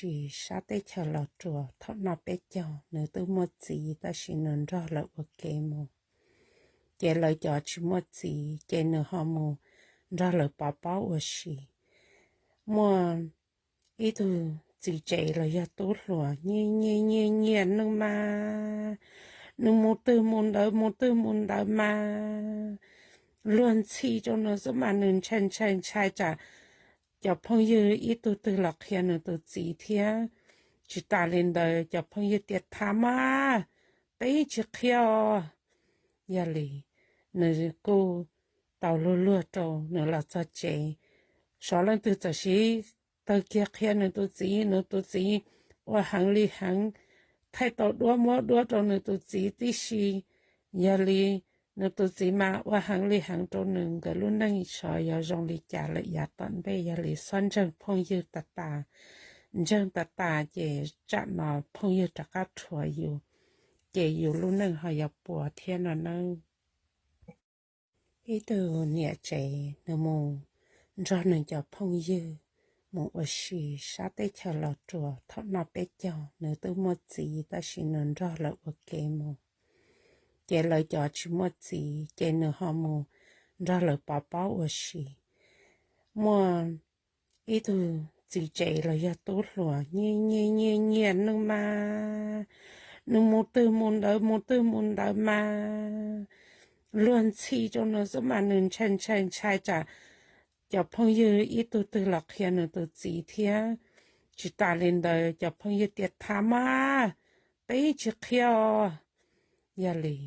sis sab teb chaws Los Tsuas thaum noj peb caug, nws twb muaj txiv tab sis nws nrog lawv ua ke mus. Ces lawv cov tsis muaj txiv ces nws ho mus nrog lawv pov pob ua si. Muaj ib tug txiv tsev los yog tub hluas nyiaj nyiaj nyiaj nyiaj neej mas, nws mus twg mus ntawd mus twg mus ntawd mas luag ntxhi rau nws xwb mas nws ntshai ntshai ntshai tsam cov phooj ywg ib tug twg los qhia nws tus txiv thiab. Tsis tas li ntawd cov phooj ywg tias tham mas peb tsis qhia os. Yog li nws kuj tau luag luag rau nws los txog tsev, xyov leej twg txawm siv tawg kiag qhia nws tus txiv, nws tus txiv ua heev li heev, thaij tau duab muab duab rau nws tus txiv tib si. Yog li nws tus txiv mas ua heev li heev rau nws, nkawd lub neej xyov yuav zoo li cas lawm yav tom ntej. Yog li xob ntseeg phooj ywg tas tas, ntseeg tas tas ces tsam no phooj ywg rov qab rhuav yus, ces yus lub neej ho yuav puas thiab no nawb. Ib tug niam tsev nws mus nrog nws cov phooj ywg mus ua si sab teb chaws Los Tsuas thaum noj peb caug, nws twb muaj txiv tab sis nws nrog lawv ua ke mus. Ces lawv cov tsis muaj txiv ces nws ho mus nrog lawv pov pob ua si. Muaj ib tug txiv tsev los yog tub hluas nyiaj nyiaj nyiaj nyiaj neej mas, nws mus twg mus ntawd mus twg mus ntawd mas luag ntxhi rau nws xwb mas nws ntshai ntshai ntshai tsam cov phooj ywg ib tug twg los qhia nws tus txiv thiab. Tsis tas li ntawd cov phooj ywg tias tham mas peb tsis qhia os. Yog li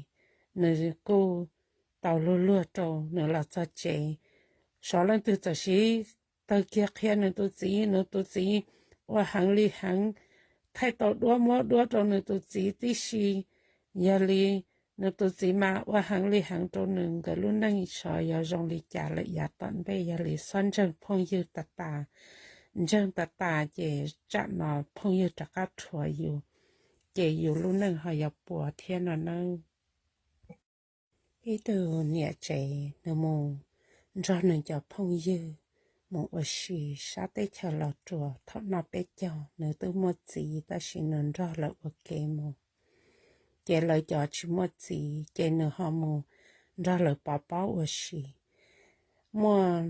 nws kuj tau luag luag rau nws los txog tsev, xyov leej twg txawm siv tawg kiag qhia nws tus txiv, nws tus txiv ua heev li heev, thaij tau duab muab duab rau nws tus txiv tib si. Yog li nws tus txiv mas ua heev li heev rau nws, nkawd lub neej xyov yuav zoo li cas lawm yav tom ntej. Yog li xob ntseeg phooj ywg tas tas, ntseeg tas tas ces tsam no phooj ywg rov qab rhuav yus, ces yus lub neej ho yuav puas thiab no nawb. Ib tug niam tsev nws mus nrog nws cov phooj ywg mus ua si sab teb chaws Los Tsuas thaum noj peb caug, nws twb muaj txiv tab sis nws nrog lawv ua ke mus. Ces lawv cov tsis muaj txiv ces nws ho mus nrog lawv pov pob ua si. Muaj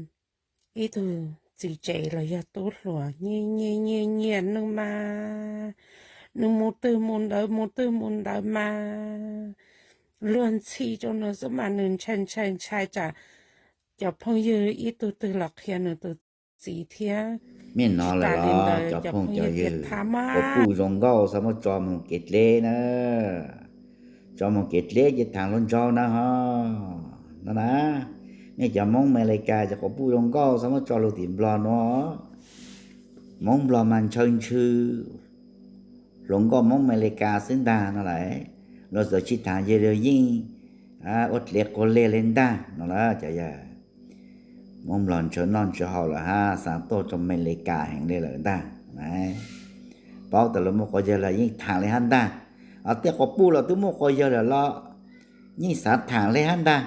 ib tug txiv tsev los yog tub hluas nyiaj nyiaj nyiaj nyiaj neej mas, nws mus twg mus ntawd mus twg mus ntawd mas luag ntxhi rau nws xwb mas nws ntshai ntshai ntshai tsam cov phooj ywg ib tug twg los qhia nws tus txiv thiab. Mej no lawm los cov phooj cov ywg, quas puj zoo nkauj xav muab tso moog kev dleb na, tso moog kev dleb ces thaam lug ntsau na ho. No na, mej cov Moob Amelikas ces quas puj zoo nkauj xav muab tso lug tim Nplog nuav. Moob Nplog mas ntshaw ntsw hluas nkauj Moob Amelikas xwb ntag no lawm. Luag txawm tsi thaam yawg luag yeej ua dlev quas leg le ntag no lawm cov yawg. Moob Nplog ntshaw noj ntshaw haus lawm hab xaav tuaj rua Amelikas heev le lawm ntag. Paub tas luag muaj quas yawg lawm yeej thaam le hab ntag. Tej quas puj los twb muaj quas yawg lawm los yeej xaav thaam le hab ntag.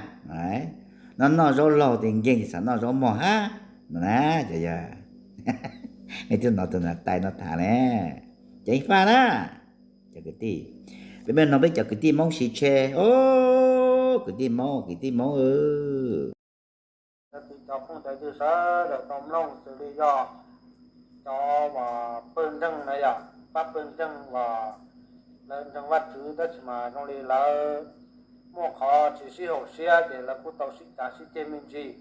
Noj noj zaub laug tes nkeeg xaav noj zaub mog hab no na cov yawg. Mej twb nov tug nab tais no thaam le, cov ib faj na, cov kwv tij, peb mej noog peb cov kwv tij Moob siv tshe, o, kwv tij Moob, kwv tij Moob. Cov phooj cov ywg sawv daws tau mloog xws li yog cov uas pawg ntseeg na yom, pab pawg ntseeg uas lawv ntseeg Vajtswv tab sis mas zoo li lawv muaj qhov tsis sib haum siab ces lawv kuj tau sib cav sib ceg me ntsis.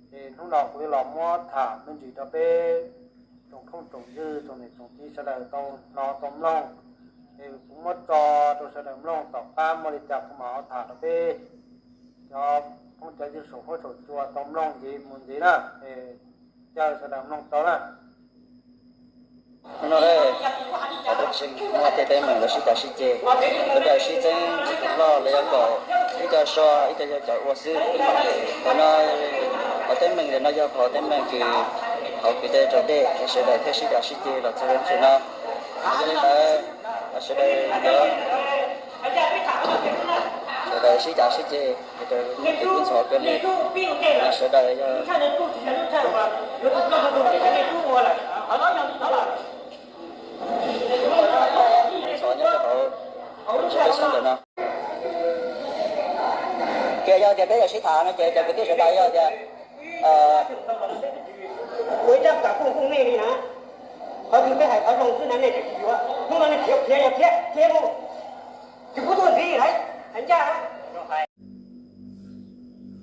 Ces hnub no kuv yuav los muab tham me ntsis rau peb tsoom phooj tsoom ywg tsoom niam tsoom txiv sawv daws tau hnov tau mloog. Es kuv muab tso rau sawv daws mloog, tom qab muaj li cas kuv mam ho tham rau peb cov phooj cov ywg saum huab saum cua tau mloog ntxiv mus ntxiv na. Es caw sawv daws mloog tau na. Hnub no, muaj tej teeb meem lawv sib cav sib ceg, sawv daws sib txeeb loj los yog kom ib co so ib co yog cov ua xwb. Hnub no, qhov teeb meem ntawm no yog qhov teeb meem kws hauv kwv tij raus dej es sawv daws thiaj sib cav sib ceg los txog lub caij no. Yog li ntawd, sawv daws yuav, sawv daws sib cav sib ceg, sawv daws ntxhov kawg li, sawv daws yog, sawv daws, sawv daws, sawv daws, sawv daws, sawv daws, sawv daws, sawv daws, sawv daws, sawv daws, Yog tias peb yuav sib tham no ces cov kwv tij sawv daws yog tias ua ib rab kam kooj kooj nej li na, qhov twg peb hais qhov zoo xwb na nej tsis yuav, hnub no nej khiav khiav khiav khiav mus, tsis pub tuaj ntxiv lawm, hais ncaj.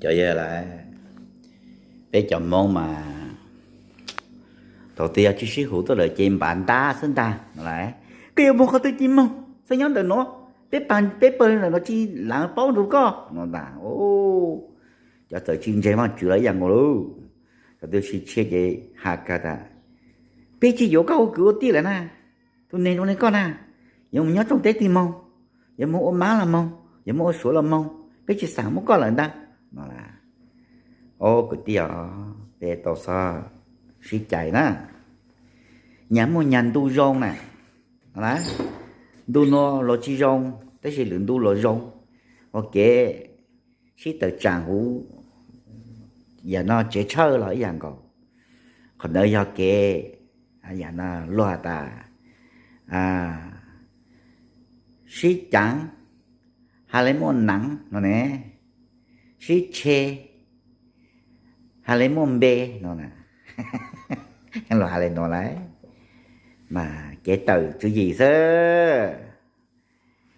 Cov yawg lawm, peb cov Hmoob mas thaum twg yog tsis sib hlub tuaj lawm ces npav ntab xwb ntag no lauj. Koj yuav mus qhov twg cia li mus, txhob nyob ntawm no, peb pab peb pawg ntawm no tsis lav paub nrog koj no ntag. Cov txawm tsis ntseeg Vajtswv los ib yam nkaus lauj, thaum twg sib tshiab ces has kawg tas, peb tsis yuav koj ua kwv ua tij lawm na, tus neeg zoo li koj na, yuav mus nyob rooj teb twg mus, yuav mus ua mab los mus, yuav mus ua suav los mus, peb tsis xav muab koj lawm ntag no lauj. Au kwv tij os, peb tau txhob sib cais na. Nyag muaj nyag ntu zoo na, ntu no los tsis zoo, tab sis lwm ntu los zoo. Ua kev sib tawm tsam huv, yam no tsev tshawj los ib yam nkaus. Qhov ntawd yog kev, yam no luag has tas sib caav, has le muaj naav no ne, sib tshe, has le muaj npe no na. Luag has le no lauj, mas kev tawm tswv yim xwb.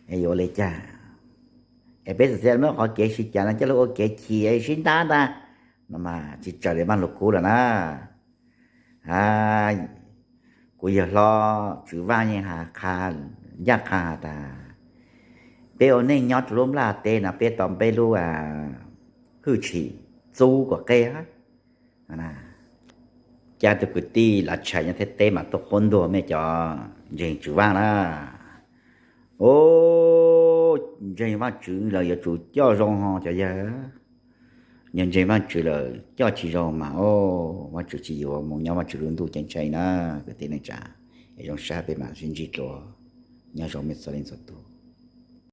Yuav ua li cas? Es peb txawm muab qhov kev sib caav no coj los ua kev chim sib ntab ntag no mas tsis raws li Vaj Lug Kub lawm na. Kuv yawg hlob Tswv Vaj yeej has qha, ncaj qha has tas, peb ua neej nyob rau lub nplaj teb no peb tau peb lub hwj chim txub kom qe. Cab tus kwv tij lav tshais nyob Thaib teb mas tuaj qhuab ntuas mej cov ntseeg Tswv Vaj na. Au, ntseeg Vajtswv lawm yuav tsum coj zoo ho cov yawg. Yog ntseeg Vajtswv lawm coj tsis zoo mas, au, Vajtswv tsis yuav mus nyob Vajtswv lub ntuj ceeb tsheej na. Kwv tij neej tsa, es zoo sab peb mam sib ntsib dua. Nyob zoo mej txhua leej txhua tus.